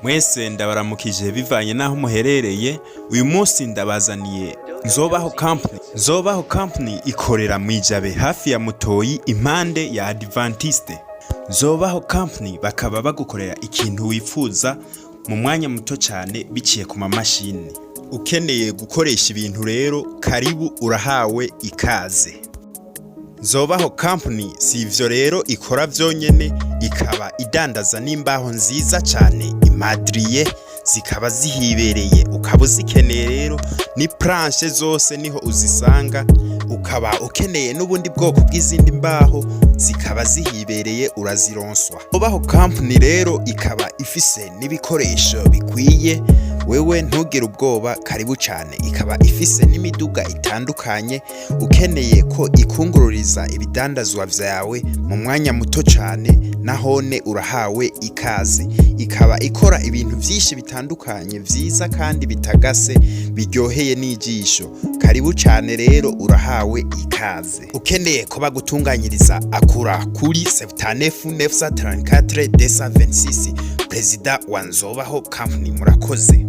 Mwese ndabaramukije bivanye n'aho muherereye. Uyu munsi ndabazaniye Nzobaho Company. Nzobaho Company ikorera mwijabe, hafi ya Mutoyi, impande ya Adventiste. Nzobaho Company bakaba bagukorera ikintu wifuza mu mwanya muto cyane biciye ku mamashini. Ukeneye gukoresha ibintu rero, karibu, urahawe ikaze. Nzobaho Company si ivyo rero ikora vyonyene, ikaba idandaza n'imbaho nziza cyane, imadrier, zikaba zihibereye. Ukaba uzikeneye rero, ni planche zose niho uzisanga. Ukaba ukeneye n'ubundi bwoko bw'izindi mbaho, zikaba zihibereye, urazironswa. Nzobaho Company rero ikaba ifise n'ibikoresho bikwiye. Wewe ntugire ubwoba, karibu cyane. Ikaba ifise n'imiduga itandukanye. Ukeneye ko ikungururiza ibidandazwa vyawe mu mwanya muto cyane, nahone urahawe ikaze. Ikaba ikora ibintu vyinshi bitandukanye vyiza kandi bitagase, biryoheye n'ijisho. Karibu cyane rero, urahawe ikaze. Ukeneye ko bagutunganyiriza, akura kuri 79 934 226, perezida wa Nzobaho Company. Murakoze.